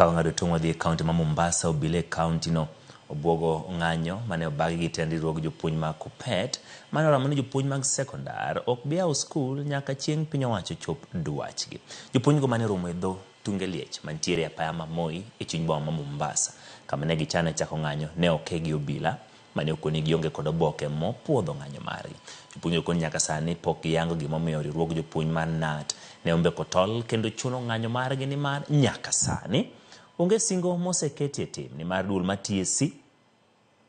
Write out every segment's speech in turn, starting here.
Ka wang'ado tong' wadhi e kaunti ma Mombasa, obila e kaunti no obwogo ng'anyo mane obagi gi tend riwruog jopuonj mag KUPPET mane oramo ni jopuonj mag sekondar ok bi yawo skul nyaka chieng' piny owacho chop dwachgi. Jopuonjgo mane oromo e dho tunge liech mantiere e apaya ma Moi e chuny boma ma Mombasa kama ne gichano chako ng'anyo ne oke gi obila mane okoni gionge kod oboke mopuodho ng'anyo margi. Jopuonjgo koni nyaka sani pok giyango gimomiyo riwruog jopuonj mar KNUT ne ombeko tol kendo chuno ng'anyo margi nimar nyaka sani onge singo moseketi e tim nimar duol mar TSC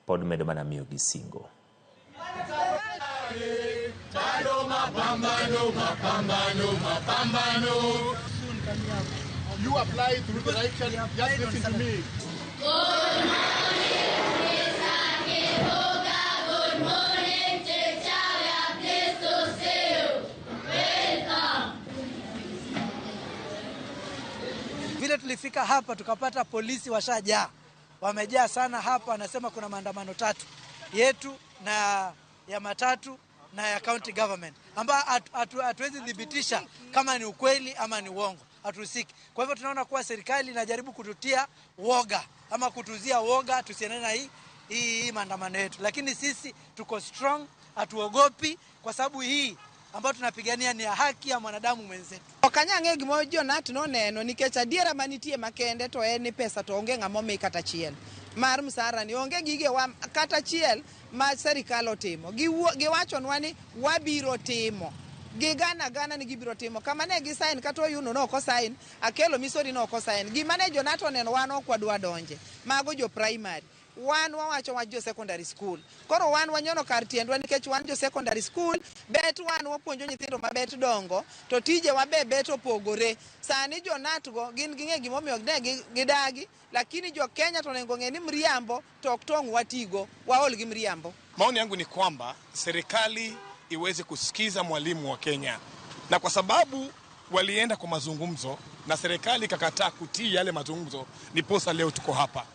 pod medo mana miyogi singo. You apply through the right channel. Just listen to me. Vile tulifika hapa tukapata polisi washajaa, wamejaa sana hapa. Wanasema kuna maandamano tatu yetu na ya matatu na ya county government ambayo hatuwezi thibitisha kama ni ukweli ama ni uongo, hatuhusiki. Kwa hivyo tunaona kuwa serikali inajaribu kututia woga ama kutuzia woga tusiendelee na hii maandamano yetu, lakini sisi tuko strong, hatuogopi kwa sababu hii ambayo tunapigania ni ya haki ya mwanadamu mwenzetu. Ok anyal ng'eyo gima jo-KNUT noneno nikech adiera manitie makende to en ni pesa to onge ng'ama omi kata achiel mar msara ni onge gigewa kata achiel ma serikal otimo. Giwachonwa ni wabiro timo. Gigana gana ni gibiro timo. Kama ne gi sign kata Oyuno ne ok osign, Akelo Misori ne ok osign. Gima ne jo-KNUT oneno wan ok wadwa donje. Mago jo primary. Wan wawacho wach jo secondary school. Koro wan wanyono kar tiendwa nikech wan jo secondary school, bet wan wapuonjo nyithindo mabet dongo, to tijewa be bet opogore. Sani jo KNUT go gin ging'e gimomiyo ne gidagi, lakini jo Kenya to onego ng'e ni mriambo to ok tong' watigo, waol gi mriambo. Maoni yangu ni kwamba serikali iweze kusikiza mwalimu wa Kenya, na kwa sababu walienda kwa mazungumzo na serikali ikakataa kutii yale mazungumzo, niposa leo tuko hapa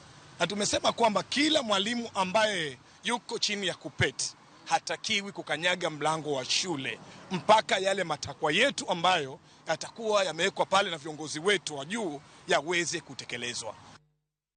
na tumesema kwamba kila mwalimu ambaye yuko chini ya KUPPET hatakiwi kukanyaga mlango wa shule mpaka yale matakwa yetu ambayo yatakuwa yamewekwa pale na viongozi wetu wa juu yaweze kutekelezwa.